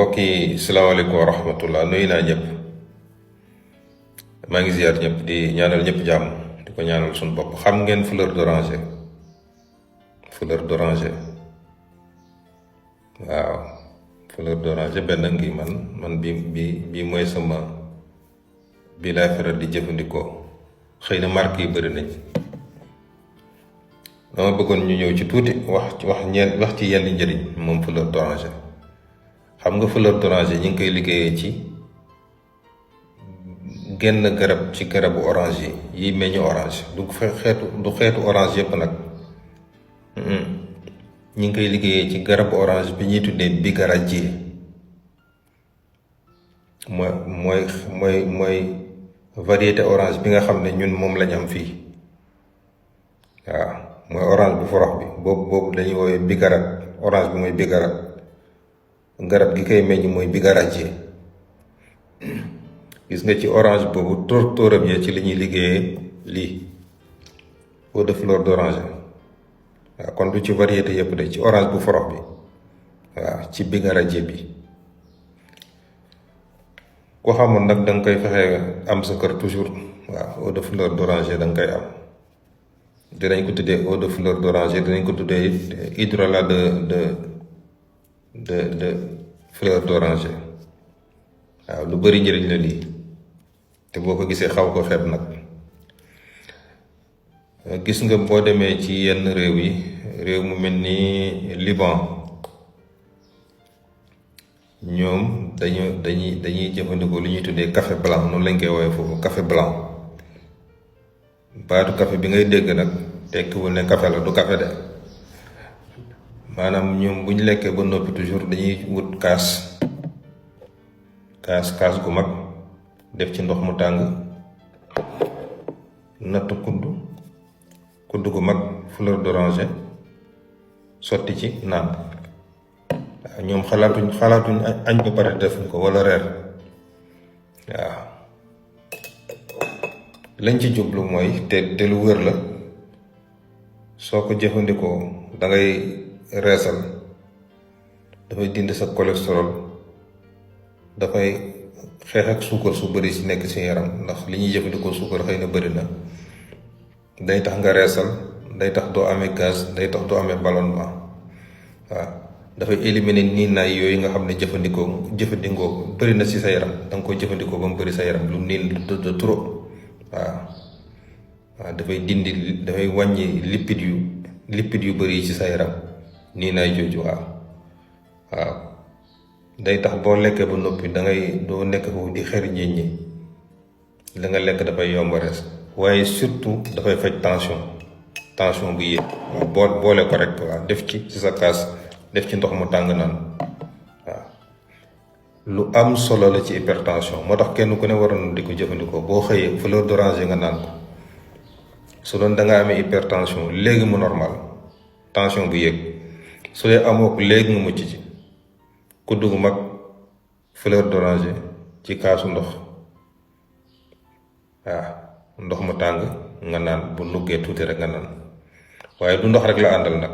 mbokk yi salaamaaleykum wa rahmatullah nuyu naa ñëpp maa ngi ziar ñëpp di ñaanal ñëpp jàmm di ko ñaanal suñu bopp. xam ngeen fleur d'oranger waaw fleur d'oranger benn ngi man bi mooy sama bi laay faral di jëfandikoo. xëy na marque yi bëri nañ. dama bëggoon ñu ñëw ci tuuti wax ci yenn njëriñ moom fleur d'oranger. xam nga fleur d'oranger ñi ngi koy liggéeyee ci genn garab ci garabu orange yi meññ orange du xeetu orange yëpp nag. ñi ngi koy liggéeyee ci garabu orange bi ñuy tuddee bigarajier. mooy variété orange bi nga xam ne ñun moom lañ am fii. waaw mooy orange bu forox bi boobu dañuy woowee bigarat. orange bi mooy bigarat. garab gi koy meññ mooy bigarajier. gis nga ci orange boobu tóoram ya ci li ñuy liggéeyee lii eau de fleur d'oranger. waaw kon du ci variété yëpp de ci orange bu forox bi waaw ci bigarajier bi. ku xamoon nag da nga koy fexe am sa kër toujours. waaw eau de fleur d'oranger da nga koy am. dinañ ko tuddee eau de fleur d'oranger dinañ ko tuddee hydrolat de fleur d'oranger. waaw lu bari njëriñ la lii te boo ko gisee xaw ko xeeb nag. gis nga boo demee ci yenn réew mu mel ni Liban ñoom dañuy jëfandikoo lu ñuy tuddee café blanc noonu lañ koy woowee foofu café blanc. baatu café bi ngay dégg nag tekkiwul ne café la du café de. maanaam ñoom bu ñu lekkee ba noppi toujours dañuy wut kaas gu mag def ci ndox mu tàng natt kudd gu mag fleur d'oranger sotti ci naan. waaw ñoom xalaatuñ añ ba pare defuñ ko walla reer. waaw lañ ci jublu mooy te lu wér la soo ko jëfandikoo dangay reesal, dafay dindi sa cholestérol, dafay xeex ak suukar su bëri si nekk si yaram ndax li ñuy jëfandikoo suukar xëy na bëri na. day tax nga reesal, day tax doo amee gaz, day tax doo amee ballonnement. waaw dafay éliminer niinaay yooyu nga xam ne jëfandikoo bëri na si sa yaram da nga koy jëfandikoo ba mu bëri sa yaram lu niin de trop. waaw dafay wàññi lipide yu bëri ci sa yaram nii naay jooju. waaw day tax boo lekkee ba noppi doo nekk foofu di xer ñi la nga lekk dafay yomb rees. waaye surtout dafay faj tension bu yéeg. waaw boole ko rek. waaw def ci sa kaas def ci ndox mu tàng naan. waaw lu am solo la ci hypertension moo tax kenn ku ne waroon di ko jëfandikoo. boo xëyee fleur d'oranger nga naan ko su doon da nga amee hypertension léegi mu normal tension bu yéeg. su dee amoo ko léegi nga mucc ci. kudd gu mag fleur d'oranger ci kaasu ndox. waaw ndox mu tàng nga naan bu nuggee tuuti rek nga naan. waaye du ndox rek la àndal nag.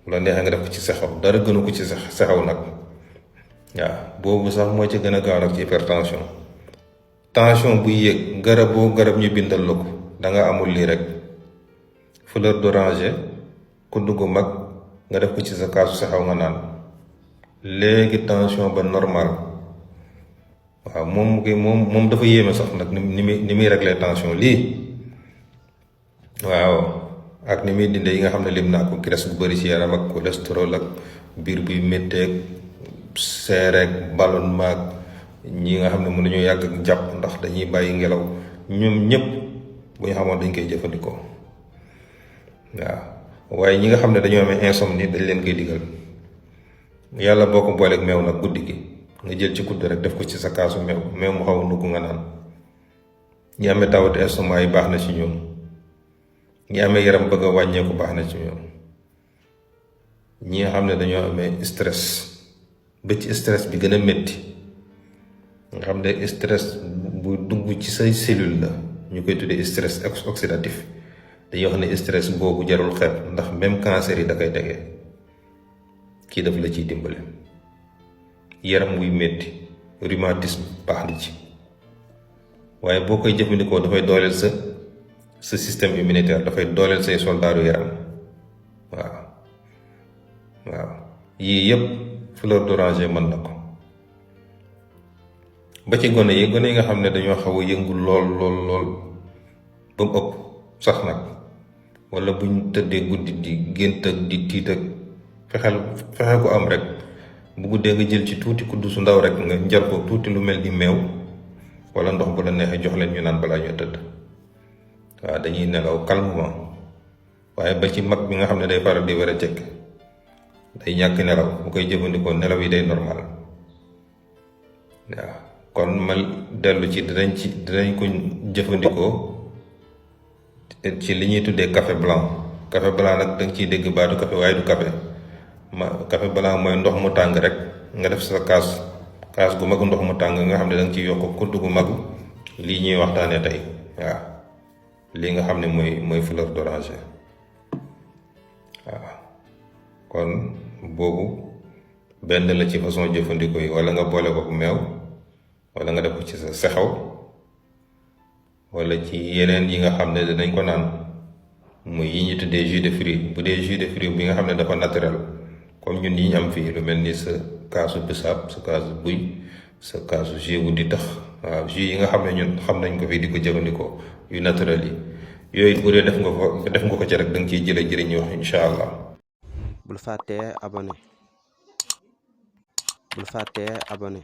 bu la neexee nga def ko ci sexaw dara gënu ko ci sexaw nag. waaw boobu sax moo ci gën a gaaw nag ci hypertension. tension bu yéeg garab ñu bindal la ko danga amul lii rek. fleur d'oranger kudd gu mag nga def ko ci sa kaasu saxaw nga naan léegi tension ba normal. waaw moom dafa yéeme sax nag ni muy régler tension lii. waaw ak ni muy dinde yi nga xam ne lim naa ko graisse bu bëri ci yaram ak cholestérol ak biir buy métteeg seereeg ballonnement ñi nga xam ne mën nañoo yàgg ak jàpp ndax dañuy bàyyi ngelaw ñoom ñëpp bu ñu xamoon dañ koy jëfandikoo. waaw waaye ñi nga xam ne dañoo amee insomnie dañ leen koy digal. yàlla boo ko booleeg meew nag guddi gi nga jël ci kudd rek def ko ci sa kaasu meew mu xaw a nugg nga naan. ñi amee tawati estomac yi baax na ci ñoom. ñi amee yaram bëgg a wàññeeku baax na ci ñoom. ñi nga xam ne dañoo amee stress ba ci stress bi gën a métti nga xam ne stress bu dugg ci say cellule la ñu koy tuddee stress oxydatif. dañuy wax ne stress boobu jarul xeeb ndax même cancer yi da koy tegee kii daf la ciy dimbale. yaram wuy metti rhumatisme baax na ci waaye boo koy jëfandikoo dafay dooleel sa système immunitaire dafay dooleel say soldaaru yaram waaw waaw yii yëpp fleur d'oranger mën na ko ba ci gone yi nga xam ne dañoo xaw a yëngu lool ba mu ëpp sax nag wala buñ tëddee guddi di gént ak di tiit ak fexeel ko am rek bu guddee nga jël ci tuuti kuddu su ndaw rek nga njar ko tuuti lu mel ni meew wala ndox bu la neexee jox leen ñu naan balaa ñoo tëdd waaw dañuy nelaw calmement waaye ba ci mag bi nga xam ne day faral di wér cëkk day ñàkk nelaw bu koy jëfandikoo nelaw yi day normal waaw kon ma dellu ci dinañ ko jëfandikoo ci li ñuy tuddee café blanc nag danga ciy dégg baatu café waaye du café blanc mooy ndox mu tàng rek nga def sa kaas gu mag ndox mu tàng nga xam ne danga ciy yokk kudd gu mag lii ñuy waxtaanee tey waaw lii nga xam ne mooy fleur d'oranger waaw kon boobu benn la ci façon jëfandikoo yi wala nga boole ko meew wala nga def ko ci sa sexew wala ci yeneen yi nga xam ne danañ ko naan muy yi ñu tuddee jus de fruits bu dee jus de fruits bi nga xam ne dafa naturel comme ñun yi ñu am fii lu mel ni sa kaasu bisaab sa kaasu buy sa kaasu jus bu di tax waaw jus yi nga xam ne ñun xam nañ ko fii di ko jëfandikoo yu naturel yi yooyu bu dee def nga ko ci rek da nga ciy jëlee jëriñ ñu wax incha allah. bul fàttee abonné bul fàttee abonné